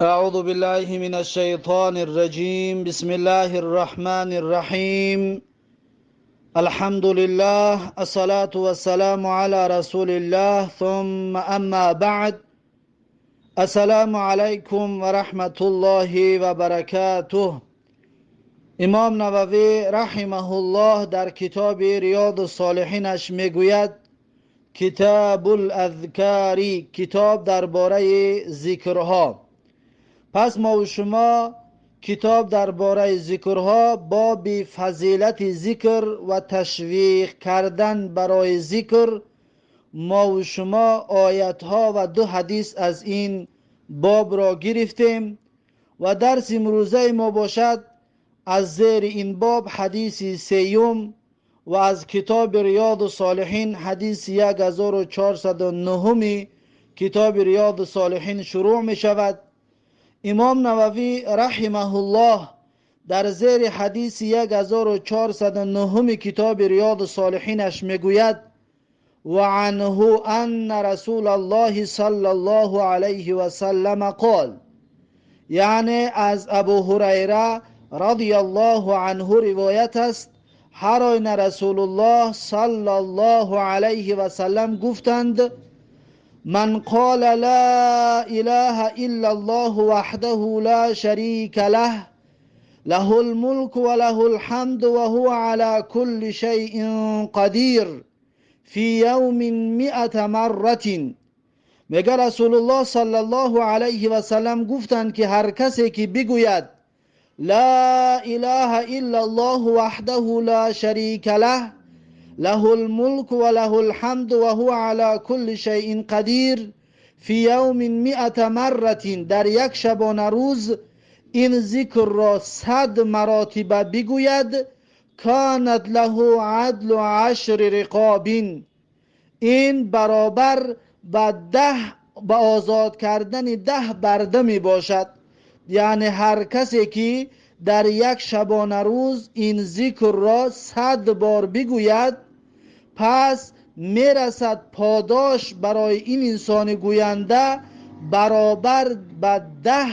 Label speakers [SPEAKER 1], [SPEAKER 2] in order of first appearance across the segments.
[SPEAKER 1] أعوذ بالله من الشيطان الرجيم. بسم الله الرحمن الرحيم. الحمد لله، الصلاة والسلام على رسول الله، ثم أما بعد. السلام عليكم ورحمة الله وبركاته. Имом Нававӣ раҳимаҳуллоҳ дар китоби Риёду Солиҳинаш мегӯяд: Китобул Азкори, китоб дар бораи зикрҳо. Пас мову шумо китоб дар бораи зикрҳо, боби фазилати зикр ва ташвиқ кардан барои зикр, мову шумо оятҳо ва ду ҳадис аз ин бобро гирифтем ва дарси имрӯзаи мо бошад аз зери ин боб ҳадиси сеюм ва аз китоби Риёду Солиҳин ҳадиси 1409 китоби Риёду Солиҳин шурӯъ мешавад. Имом Нававӣ раҳимаҳуллоҳ дар зери ҳадиси 1409 китоби Риёду Солиҳинаш мегӯяд: وعنه أن رسول الله صلى الله عليه وسلم قال. یعنی از ابو هریره رضی الله عنه روایت است، هر آینه رسول الله صلی الله علیه و سلم گفتند: من قال لا اله الا الله وحده لا شریک له، له الملك وله الحمد وهو على كل شيء قدير، في يوم 100 مرة. میگه رسول الله صلی الله علیه و سلم گفتند که هر کسی که بگوید لا اله الا الله وحده لا شریک له، له الملك وله الحمد وهو على كل شيء قدیر، في يوم 100 مرة، در یک شبانه روز این ذکر را 100 مراتبه بگوید، کانت له عدل 10 رقاب، این برابر با 10 با آزاد کردن 10 برده می باشد. یعنی هر کسی که در یک شبانه روز این ذکر را 100 بار بگوید، پس میرسد پاداش برای این انسان گوینده برابر به 10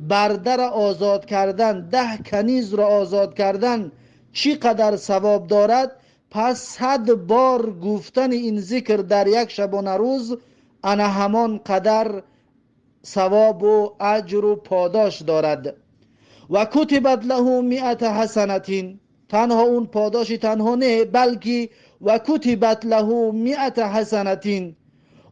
[SPEAKER 1] برده را آزاد کردن، 10 کنیز را آزاد کردن چی قدر ثواب دارد. پس 100 بار گفتن این ذکر در یک شبانه روز انا همان قدر ثواب و اجر و پاداش دارد. و کتبت له 100 حسنة، تنها اون پاداشی تنها نه، بلکه و کتبت له 100 حسنة،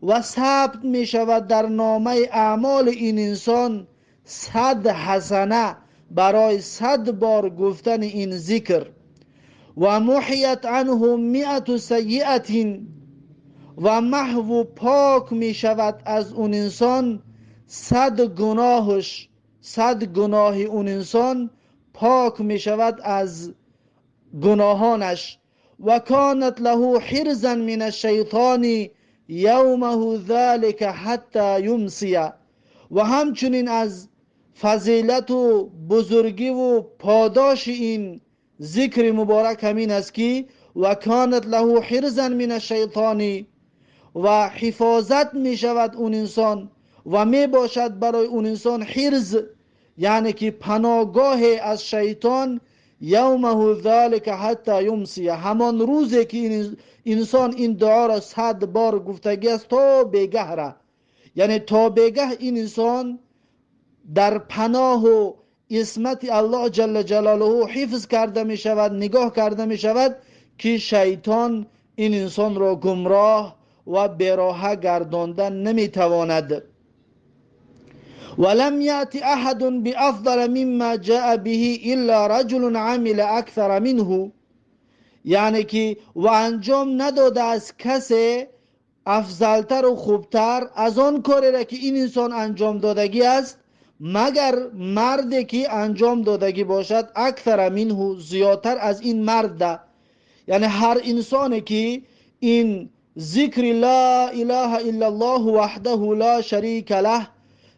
[SPEAKER 1] و ثبت می شود در نامه اعمال این انسان 100 حسنه برای 100 بار گفتن این ذکر. و محیت عنه 100 سیئة، و محو پاک می شود از اون انسان 100 گناهش، 100 گناه اون انسان پاک می شود از گناهانش. و کانت له حرزا من الشیطان یومه ذلك حتی یمسی، و همچنین از فضیلت و بزرگی و پاداش این ذکر مبارک همین است که و کانت له حرزا من الشیطان، و حفاظت می شود اون انسان و می باشد برای اون انسان حرز، یعنی که پناهگاه از شیطان، یومه ذلك حتی یمسی، همان روزی که این انسان این دعا را 100 بار گفتگی است تا بیگه را، یعنی تا بیگه این انسان در پناه و عصمت الله جل جلاله حفظ کرده می شود، نگاه کرده می شود که شیطان این انسان را گمراه و بیراه گردانده نمی تواند. ولم يأت أحد بأفضل مما جاء به إلا رجل عمل أكثر منه، یعنی که و انجام نداده از کسی افضلتر و خوبتر از آن کاری را که این انسان انجام دادگی است، مگر مردی که انجام دادگی باشد اکثر منه، زیادتر از این مرد. یعنی هر انسانی که این ذکر لا اله الا الله وحده لا شریک له،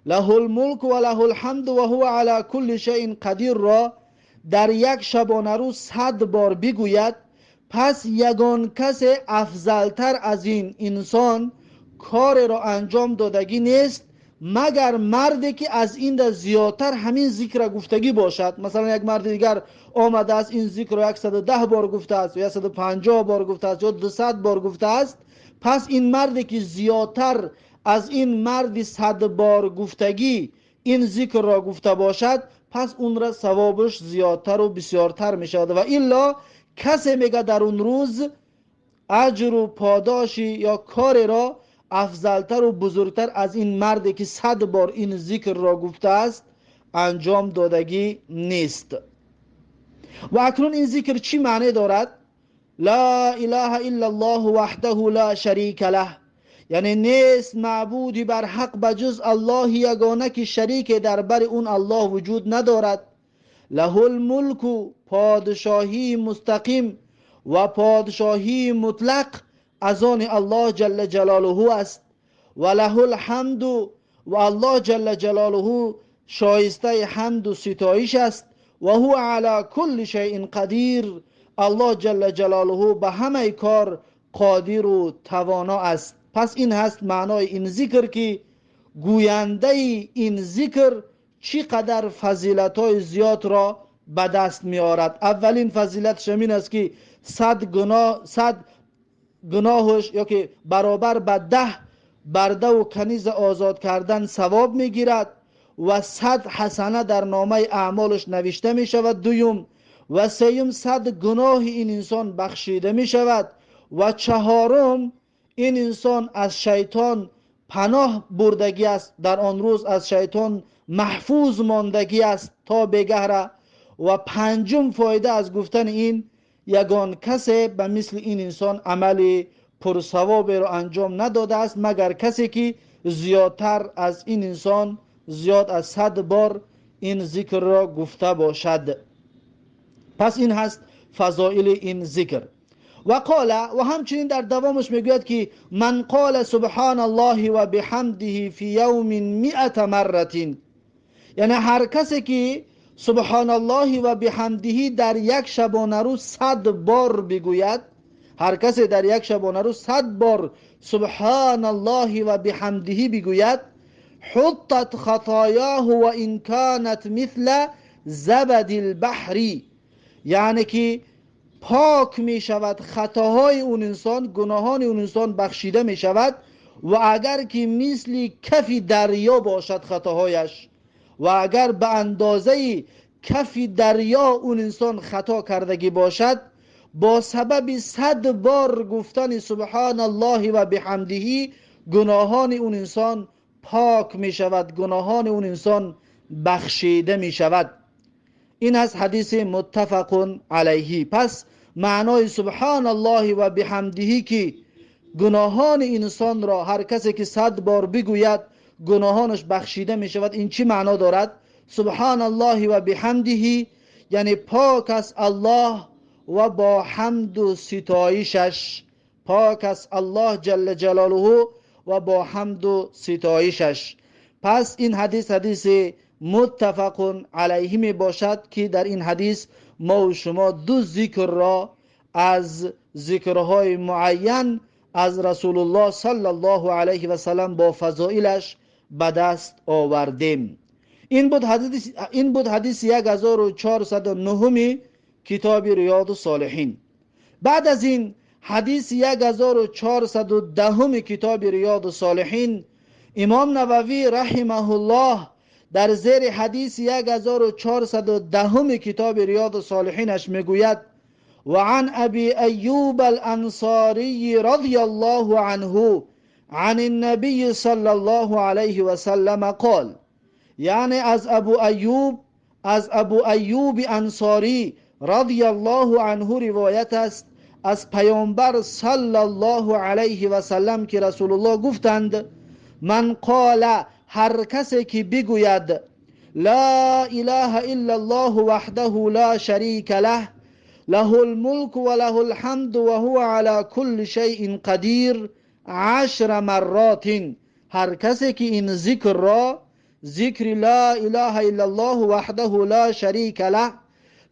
[SPEAKER 1] له الملک و له الحمد و هو علی کل شیء قدیر را در یک شبانه روز 100 بار بگوید، پس یگان کس افضلتر از این انسان کار را انجام دادگی نیست، Магар марде ки аз ин да зиёдтар ҳамин зикра гуфтагӣ бошад. Масалан, як марди дигар омадааст, ин зикрро 110 бор гуфтааст ё 150 бор гуфтааст ё 200 бор гуфтааст. Пас ин марде ки зиёдтар аз ин марди 100 бор гуфтагӣ ин зикрро гуфта бошад, пас унра савобаш зиёдтару бисёртар мешавад. Ва илло касе мега дар он рӯз аҷру подоши ё кореро афзалтару бузургтар аз ин марде ки 100 бор ин зикрро гуфтааст анҷом додагӣ нест. Ва акнун ин зикр чӣ маъне дорад? Ла илаҳа илла Аллоҳу ваҳдаҳу ла шарика лаҳ, яъне нест маъбуди барҳақ ба ҷуз Аллоҳи ягона ки шарике дар бари он Аллоҳ вуҷуд надорад. Лаҳул мулку, подшоҳии мустақим ва подшоҳии мутлақ аз они Аллоҳ ҷалла ҷалолуҳу аст. Ва лаҳул ҳамду, ва Аллоҳ ҷалла ҷалолуҳу шоистаи ҳамду ситоиш аст. Ва ҳува ала кулли шайъин қадир, Аллоҳ ҷалла ҷалолуҳу ба ҳамаи кор қодиру тавоно аст. Пас ин ҳаст маънои ин зикр, ки гӯяндаи ин зикр чӣ қадар фазилатҳои зиёдро ба даст меорад. Аввалин фазилаташ ҳамин аст, ки 100 гуноҳаш ё ки баробар ба 10 бардаву каниза озод кардан савоб мегирад ва 100 ҳасана дар номаи аъмолаш навишта мешавад. Дуюм ва сеюм, 100 гуноҳи ин инсон бахшида мешавад. Ва чаҳорум, ин инсон аз шайтон паноҳ бурдагӣ аст, дар он рӯз аз шайтон маҳфуз мондагӣ аст то бегаҳра. Ва панҷум фоида аз гуфтани ин, ягон касе ба мисли ин инсон амали пурсавоберо анҷом надодааст, магар касе ки зиёдтар аз ин инсон, зиёд аз 100 бор ин зикрро гуфта бошад. Пас ин ҳаст фазоили ин зикр. Ва қола, ва ҳамчунин дар давомаш мегӯяд, ки ман қола субҳана Аллоҳи ва биҳамдиҳи фи явмин миата марратин, яъне ҳар касе ки субҳаналлоҳи ва биҳамдиҳи дар як шабонарӯз 100 бор бигӯяд, ҳар касе дар як шабонарӯз 100 бор субҳаналлоҳи ва биҳамдиҳи бигӯяд, ҳуттат хатояҳу ва ин канат мисла забади лбаҳри, яъне ки пок мешавад хатоҳои он инсон, гуноҳони он инсон бахшида мешавад, ва агар ки мисли кафи дарё бошад хатоҳояш, ва агар ба андозаи кафи дарё он инсон хато кардагӣ бошад, бо сабаби 100 бор гуфтани субҳаналлоҳи ва биҳамдиҳӣ гуноҳони он инсон пок мешавад, гуноҳони он инсон бахшида мешавад. Ин аст ҳадиси муттафақун алайҳи. Пас маънои субҳаналлоҳи ва биҳамдиҳӣ, ки гуноҳони инсонро ҳар касе ки 100 бор бигӯяд, гуноҳонаш бахшида мешавад, ин чӣ маъно дорад? Субҳаналлоҳи ва биҳамдиҳӣ яъне пок аст Аллоҳ ва бо ҳамду ситоишаш, пок аст Аллоҳ ҷалла ҷалолуҳу ва бо ҳамду ситоишаш. Пас ин ҳадис ҳадиси муттафақун алайҳи мебошад, ки дар ин ҳадис мо шумо ду зикрро аз зикрҳои муайян аз Расулуллоҳ саллаллоҳу алайҳи васаллам бо фазоилаш ба даст овардем. Ин буд ҳадиси 1409 китоби Риёду Солиҳин. Баъд аз ин ҳадиси 1410 китоби Риёду Солиҳин, имом Нававӣ раҳимаҳуллоҳ дар зери ҳадиси 1410 китоби Риёду Солиҳинаш мегӯяд: ва ан Аби Айюб ал-Ансорий радияллоҳу анҳу عن النبي صلى الله عليه وسلم قال، یعنی از ابو ایوب انصاری رضی الله عنه روایت است از پیامبر صلی الله علیه و سلم که رسول الله گفتند: من قال، هر کسی که بگوید لا اله الا الله وحده لا شریک له له الملك وله الحمد وهو على كل شيء قدیر 10 مرات، هر کسی که این ذکر را، ذکر لا اله الا الله وحده لا شریک له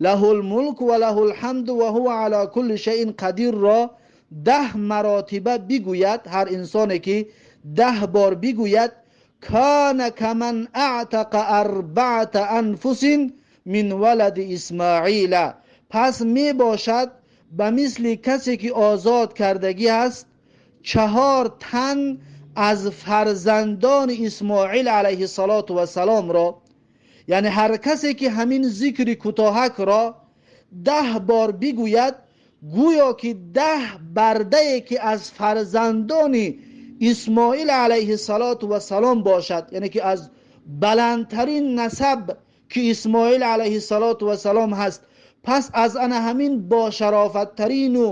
[SPEAKER 1] له الملك وله الحمد وهو على كل شيء قدیر را 10 مراتبه بگوید، هر انسانی که 10 بار بگوید. кана каман аътақа арбаата анфусин мин валади Исмаила. Пас мебошад ба мисли касе ки озод кардагӣ аст 4 тан аз фарзандони Исмоил алайҳи салоту вассалом ро. Яъне ҳар касе ки ҳамин зикри кӯтоҳак ро 10 бор бигӯяд, гӯё ки 10 бардае ки аз фарзандони Исмоил алайҳи салоту вассалом бошад, яъне ки аз баландтарин насаб ки Исмоил алайҳи салоту вассалом ҳаст, пас аз ана ҳамин бо шарофаттарину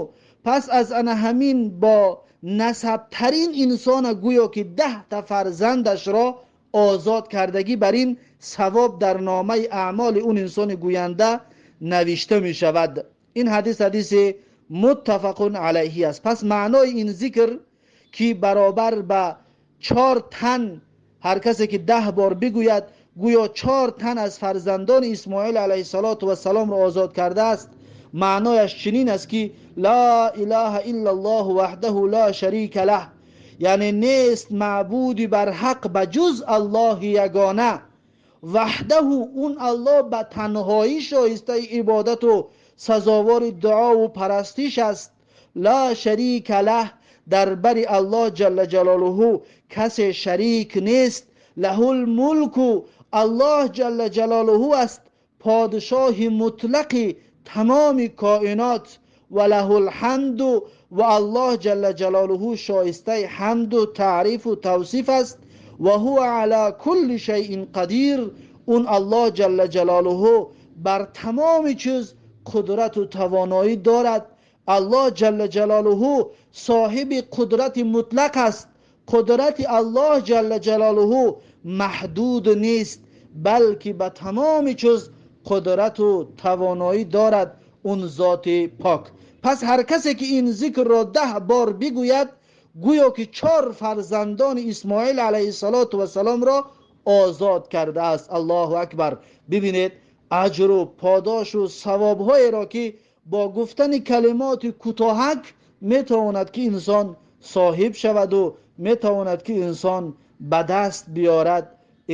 [SPEAKER 1] пас аз ана ҳамин бо насабтарин инсона гӯё ки 10 та фарзандашро озод кардагӣ, бар ин савоб дар номаи аъмоли он инсони гӯянда навишта мешавад. Ин ҳадис ҳадиси муттафақун алайҳи аст. Пас маънои ин зикр ки баробар ба 4 тан ҳар касе ки 10 бор бигӯяд, гӯё 4 тан аз фарзандони Исмоил алайҳиссалоту вассаломро озод кардааст, маънояш чунин аст ки ла илаҳа иллаллоҳу ваҳдаҳу ла шарика лаҳ, яъне нест маъбуди барҳақ ба ҷуз Аллоҳи ягона, ваҳдаҳу он Аллоҳ ба танҳоӣ шоистаи ибодату сазовори дуову парастиш аст, ла шарика лаҳ, дар бари Аллоҳ ҷалла ҷалолуҳу касе шарик нест, лаҳул мулку, Аллоҳ ҷалла ҷалолуҳу аст подшоҳи мутлақи тамоми коинот, ва лаҳул ҳамду, ва Аллоҳ ҷалла ҷалолуҳу шоистаи ҳамду таърифу тавсиф аст, ва ҳува ала кулли шайъин қадир, он Аллоҳ ҷалла ҷалолуҳу бар тамоми чиз қудрату тавоноӣ дорад. Аллоҳ ҷалла ҷалолуҳу соҳиби қудрати мутлақ аст. Қудрати Аллоҳ ҷалла ҷалолуҳу маҳдуд нест, балки ба тамоми чиз қудрату тавоноӣ дорад он зоти пок. Пас ҳар касе ки ин зикрро 10 бор бигӯяд, гӯё ки 4 фарзандони Исмоил алайҳиссалоту вассаломро озод кардааст. Аллоҳу акбар. Бибинед аҷру подошу савобҳоеро ки бо гуфтани калимоти кӯтоҳак метавонад ки инсон соҳиб шаваду метавонад ки инсон ба даст биёрад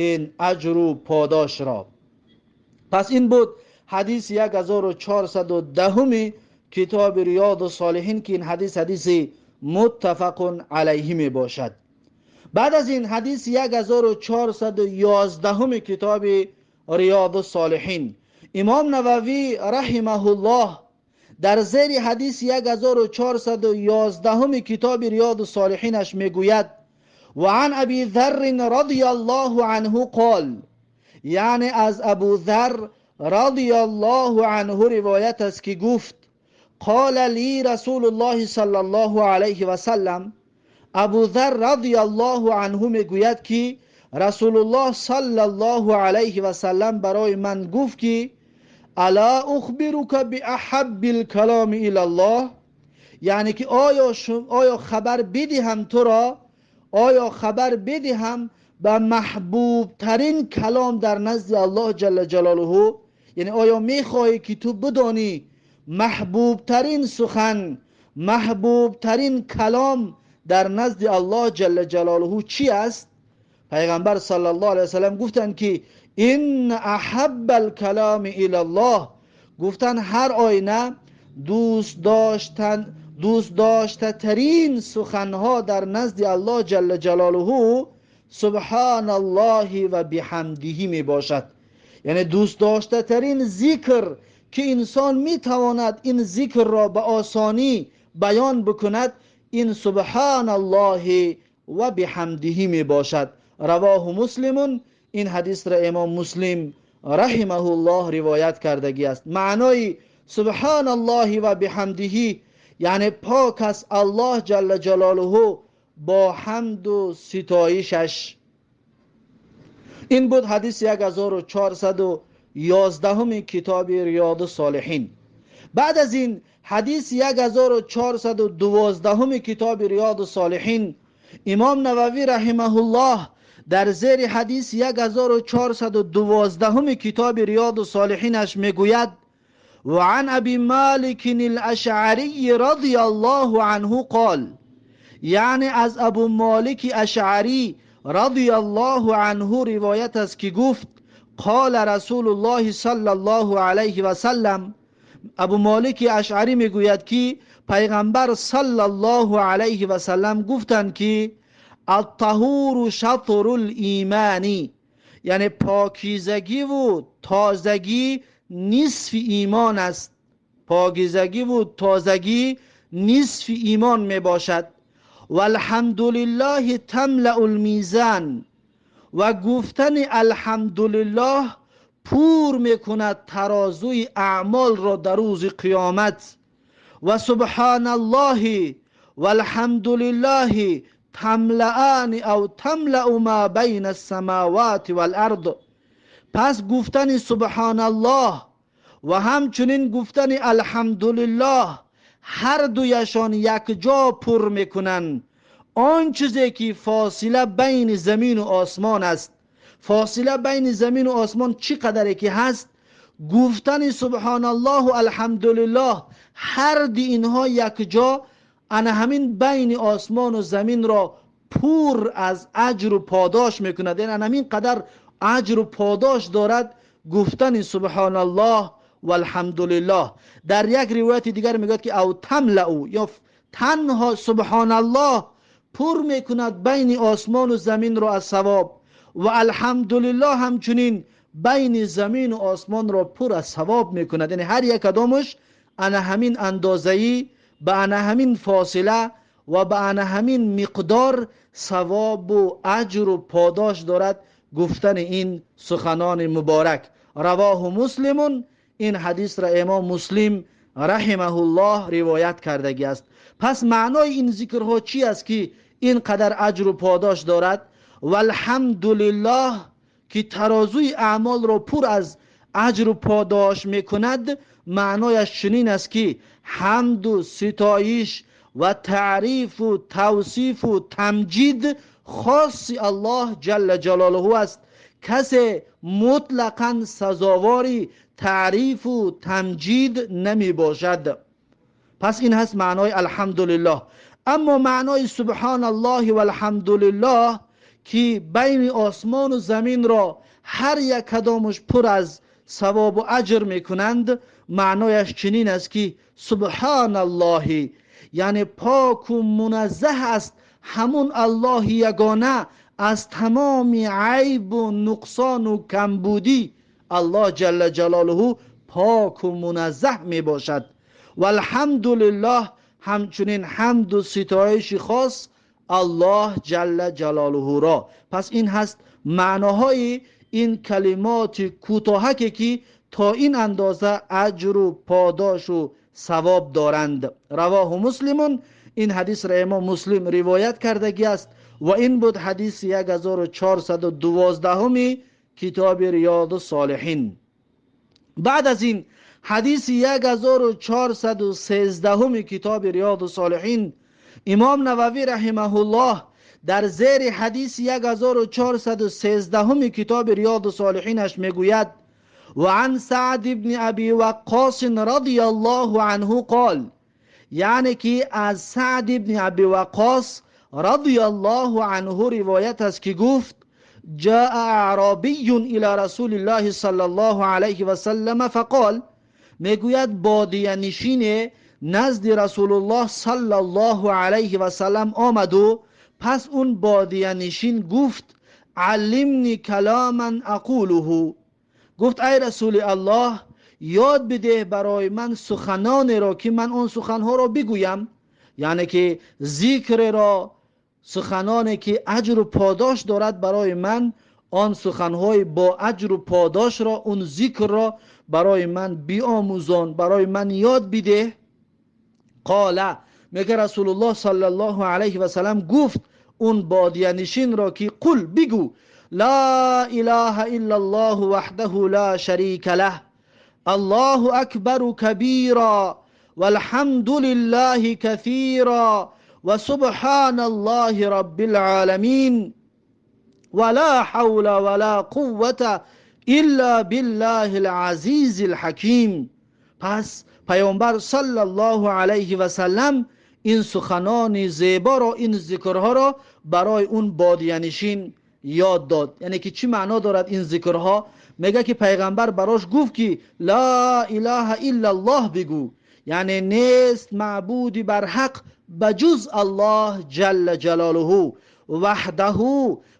[SPEAKER 1] ин аҷру подошро. Пас ин буд ҳадиси 1410 китоби Риёду Солиҳин ки ин ҳадис ҳадиси муттафақун алайҳи мебошад. Баъд аз ин ҳадиси 1411 китоби Риёду Солиҳин Имом Нававӣ раҳимаҳуллоҳ дар зери ҳадиси 1411 китоби Риёду Солиҳинаш мегӯяд: ва ан Аби Зарр радияллоҳу анҳу қол, яъне аз Абу Зарр радияллоҳу анҳу ривоят аст ки гуфт: қола ли Расулуллоҳи саллаллоҳу алайҳи васаллам. Абу Зарр радияллоҳу анҳу мегӯяд ки Расулуллоҳ саллаллоҳу алайҳи васаллам барои ман гуфт ки ала ухбирука биаҳаббил каломи илаллоҳ, яъне ки оё хабар бидиҳам туро, оё хабар бидиҳам ба маҳбубтарин калом дар назди Аллоҳ ҷалла ҷалолуҳу, яъне оё мехоҳӣ ки ту бидонӣ маҳбубтарин сухан, маҳбубтарин калом дар назди Аллоҳ ҷалла ҷалолуҳу чӣ аст? Пайғамбар саллаллоҳу алайҳи васаллам гуфтанд ки ин аҳаббал каломи илаллоҳ, гуфтанд ҳар оина дӯст доштатарин суханҳо дар назди Аллоҳ ҷалла ҷалолуҳу субҳаналлоҳи ва биҳамдиҳи мебошад. Яъне дӯст доштатарин зикр ки инсон метавонад ин зикрро ба осонӣ баён бикунад, ин субҳаналлоҳи ва биҳамдиҳи мебошад. Равоҳу Муслимун, ин ҳадисро имом Муслим раҳимаҳуллоҳ ривоят кардагӣ аст. Маънои субҳаналлоҳи ва биҳамдиҳи яъне пок аст Аллоҳ ҷалла ҷалолуҳу бо ҳамду ситоишаш. Ин буд ҳадиси 1411 китоби Риёду Солиҳин. Баъд аз ин ҳадиси 1412 китоби Риёду Солиҳин Имом Нававӣ раҳимаҳуллоҳ дар зери ҳадиси 1412 китоби Риёду Солиҳинаш мегӯяд: ва ан Аби Малик ал-Ашъарӣ радияллоҳу анҳу қол, яъне аз Абу Молики Ашъарӣ رضی الله عنه روایت است که گفت قال رسول الله صلی الله علیه و سلم. ابو مالک اشعری میگوید که پیغمبر صلی الله علیه و سلم گفتند که الطهور شطر الایمان، یعنی پاکیزگی و تازگی نصف ایمان است. پاکیزگی و تازگی نصف ایمان می باشد. والحمد لله تملأ المیزان، و گفتن الحمدلله پور میکند ترازوی اعمال را در روز قیامت. و سبحان الله والحمد لله تملأان او تملأ ما بین السماوات والارض. پس گفتن سبحان الله و همچنین گفتن الحمدلله هر دویشان یک جا پر میکنند آن چیزی که فاصله بین زمین و آسمان است. فاصله بین زمین و آسمان چی قدری که هست، گفتن سبحان الله و الحمدلله هر دی اینها یک جا انا همین بین آسمان و زمین را پر از اجر و پاداش میکند. یعنی همین قدر اجر و پاداش دارد گفتن سبحان الله و الحمدلله. در یک روایت دیگر میگوید که او تملأ، یا تنها سبحان الله پر میکند بین آسمان و زمین را از ثواب، و الحمدلله همچنین بین زمین و آسمان را پر از ثواب میکند. یعنی هر یک کدامش انا همین اندازه‌ای، به انا همین فاصله و به انا همین مقدار ثواب و اجر و پاداش دارد گفتن این سخنان مبارک. رواه مسلم، این حدیث را امام مسلم رحمه الله روایت کردگی است. پس معنای این ذکرها چی است که این قدر اجر و پاداش دارد؟ والحمدلله که ترازوی اعمال را پر از اجر و پاداش میکند، معنایش چنین است که حمد و ستایش و تعریف و توصیف و تمجید خاص الله جل جلاله است. کسی مطلقا سزاواری تعریف و تمجید نمی باشد. پس این هست معنای الحمدلله. اما معنای سبحان الله و الحمدلله که بین آسمان و زمین را هر یک کدامش پر از ثواب و اجر میکنند، معنایش چنین است که سبحان الله یعنی پاک و منزه است همون الله یگانه از تمام عیب و نقصان و کمبودی. الله جل جلاله پاک و منزه می باشد. و الحمدلله همچنین حمد و ستایش خاص الله جل جلاله را. پس این هست معناهای این کلمات کوتاهکی که تا این اندازه اجر و پاداش و ثواب دارند. رواه مسلم، این حدیث را امام مسلم روایت کردگی است. و این بود حدیث 1412 کتاب ریاض الصالحین. بعد از این حدیث 1413 کتاب ریاض الصالحین، امام نووی رحمه الله در زیر حدیث 1413 کتاب ریاض الصالحینش میگوید و عن سعد بن ابی وقاص رضی الله عنه قال، یعنی که از سعد بن ابی وقاص رضی الله عنه روایت است که گفت جاء اعرابی الى رسول الله صلی الله علیه و سلم فقال، میگوید بادیه نشین نزد رسول الله صلی الله علیه و سلم آمد و پس اون بادیه نشین گفت علمنی کلاما اقوله، گفت ای رسول الله یاد بده برای من سخنان را که من اون سخنها را بگویم، یعنی که ذکر را، سخنانی که اجر و پاداش دارد برای من، آن سخنهای با اجر و پاداش را، اون ذکر را برای من بیاموزان، برای من یاد بده. قال، میگه رسول الله صلی الله علیه و سلم گفت اون بادیه نشین را که قل، بگو لا اله الا الله وحده لا شریک له الله اکبر کبیرا والحمد لله کثیرا و سبحان الله رب العالمین ولا حول ولا قوة الا بالله العزیز الحکیم. پس پیامبر صلی الله علیه و سلم این سخنان زیبا را، این ذکرها را برای اون بادیه‌نشین یاد داد. یعنی که چی معنا دارد این ذکرها؟ میگه که پیغمبر براش گفت که لا اله الا الله بگو، یعنی نیست معبودی بر حق بجز الله جل جلاله وحده،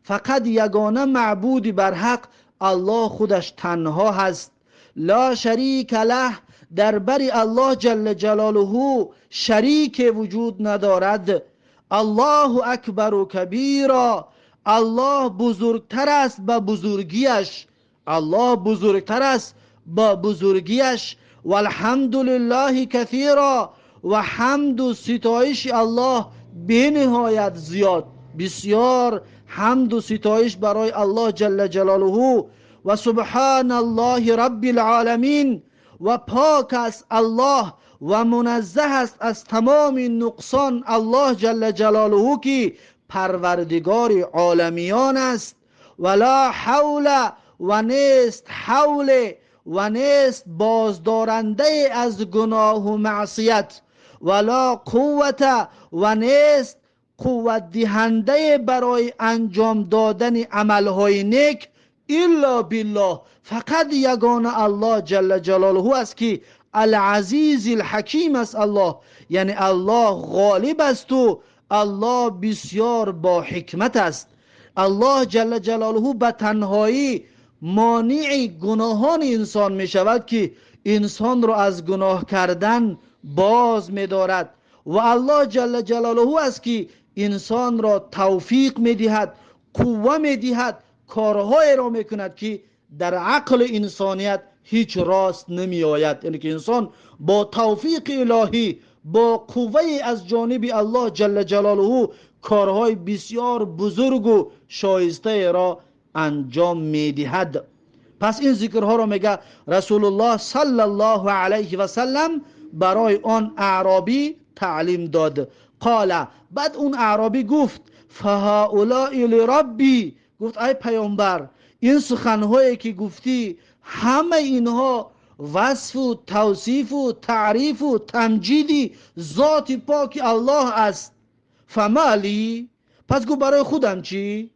[SPEAKER 1] فقط یگانه معبودی بر حق الله خودش تنها هست، لا شریک له، در بر الله جل جلاله شریک وجود ندارد، الله اکبر و کبیرا، الله بزرگتر است به بزرگیش، الله بزرگتر است با بزرگیش، والحمد لله کثیرا، و حمد و ستایش الله بنهایت زیاد، بسیار حمد و ستایش برای الله جل جلاله، و سبحان الله رب العالمین، و پاک است الله و منزه است از تمام نقصان الله جل جلاله که پروردگار عالمیان است، ولا حول و نیست حول و نیست بازدارنده از گناه و معصیت، ولا قوت و نیست قوت دهنده برای انجام دادن عملهای نیک الا بالله، فقط یگانه الله جل جلاله است که العزیز الحکیم است الله، یعنی الله غالب است و الله بسیار با حکمت است. الله جل جلاله به تنهایی مانع گناهان انسان می شود که انسان را از گناه کردن باز می دارد، و الله جل جلاله است که انسان را توفیق می دهد، قوه می دهد، کارهای را می کند که در عقل انسانیت هیچ راست نمی آید. یعنی که انسان با توفیق الهی، با قوه از جانب الله جل جلاله کارهای بسیار بزرگ و شایسته را انجام میدهد. پس این ذکرها را میگه رسول الله صلی الله علیه و سلم برای آن اعرابی تعلیم داد. قال، بعد اون اعرابی گفت فهؤلاء لربی، گفت ای پیامبر این سخنهایی که گفتی همه اینها وصف و توصیف و تعریف و تمجید ذات پاک الله است. فما لی، پس گفت برای خودم چی؟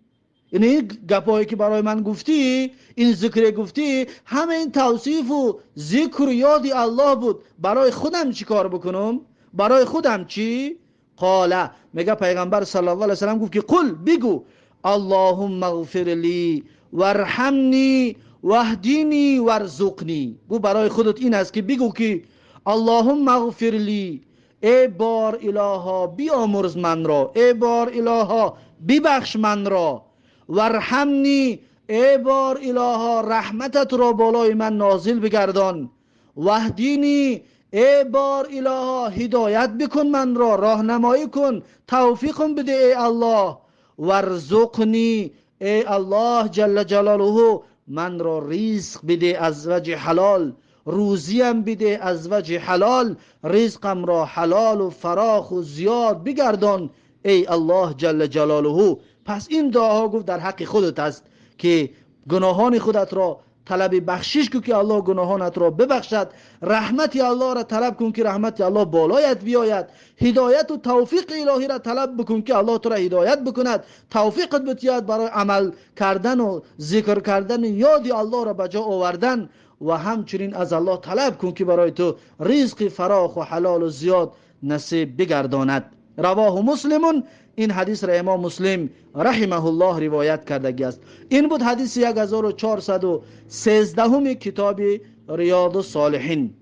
[SPEAKER 1] یعنی این گپایی که برای من گفتی، این ذکر گفتی، همه این توصیف و ذکر و یاد الله بود، برای خودم چی کار بکنم؟ برای خودم چی؟ قال، میگه پیغمبر صلی الله علیه وسلم گفت که قل، بگو اللهم اغفر لی وارحمنی واهدینی وارزقنی. گو برای خودت این است که بگو که اللهم اغفر لی، ای بار الها بیامرز من را، ای بار الها ببخش من را، وارحمنی، ای بار الها رحمتت را بالای من نازل بگردان، واهدینی، ای بار الها هدایت بکن من را، راهنمایی کن، توفیقم بده ای الله، وارزقنی، ای الله جل جلاله من را رزق بده از وجه حلال، روزیم بده از وجه حلال، رزقم را حلال و فراخ و زیاد بگردان ای الله جل جلاله. پس این دعاها گفت در حق خودت است که گناهان خودت را طلب بخشش کن که الله گناهانت را ببخشد، رحمت الله را طلب کن که رحمت الله بالایت بیاید، هدایت و توفیق الهی را طلب بکن که الله تو را هدایت بکند، توفیقت بتیاد برای عمل کردن و ذکر کردن یاد الله را به جا آوردن، و همچنین از الله طلب کن که برای تو رزق فراخ و حلال و زیاد نصیب بگرداند. رواه مسلم، این حدیث را امام مسلم رحمه الله روایت کردگی است. این بود حدیث 1413 کتاب ریاض الصالحین.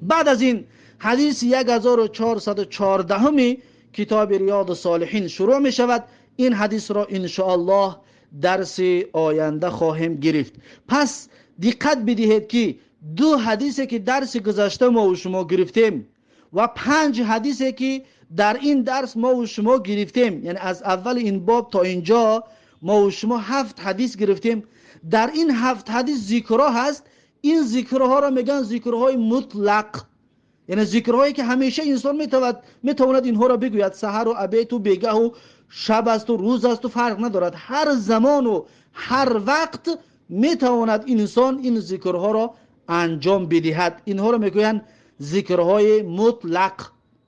[SPEAKER 1] بعد از این حدیث 1414 کتاب ریاض الصالحین شروع می شود. این حدیث را ان شاء الله درس آینده خواهیم گرفت. پس دقت بدهید که دو حدیثی که درس گذشته ما و شما گرفتیم و 5 حدیثی که در این درس ما و شما گرفتیم، یعنی از اول این باب تا اینجا ما و شما 7 حدیث گرفتیم. در این 7 حدیث ذکرها هست. این ذکرها را میگن ذکرهای مطلق، یعنی ذکرهایی که همیشه انسان میتواند اینها را بگوید، سحر و عبیت و بیگه و شب است و روز است و فرق ندارد، هر زمان و هر وقت میتواند انسان این ذکرها را انجام بدهد. اینها را میگویند ذکرهای مطلق،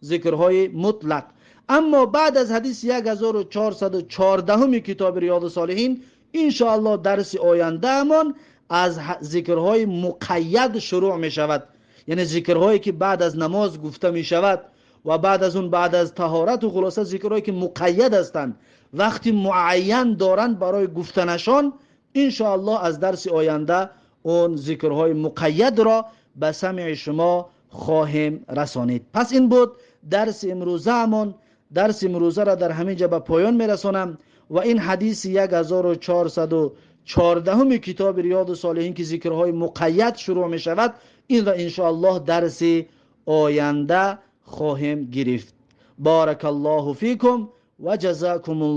[SPEAKER 1] ذکرهای مطلق. اما بعد از حدیث 1414 کتاب ریاض الصالحین انشاءالله درس آینده همان از ذکرهای مقید شروع می شود، یعنی ذکرهایی که بعد از نماز گفته می شود و بعد از اون بعد از طهارت و خلاصه ذکرهایی که مقید هستند، وقتی معین دارند برای گفتنشان، انشاءالله از درس آینده اون ذکرهای مقید را به سمع شما خواهیم رسانید. پس این بود درس امروزه همان. درس امروزه را در همین جا به پایان میرسانم و این حدیث 1414 کتاب ریاض الصالحین که ذکرهای مقید شروع می شود، این را انشاءالله درس آینده خواهیم گرفت. بارک الله فیکم و جزاکم الله.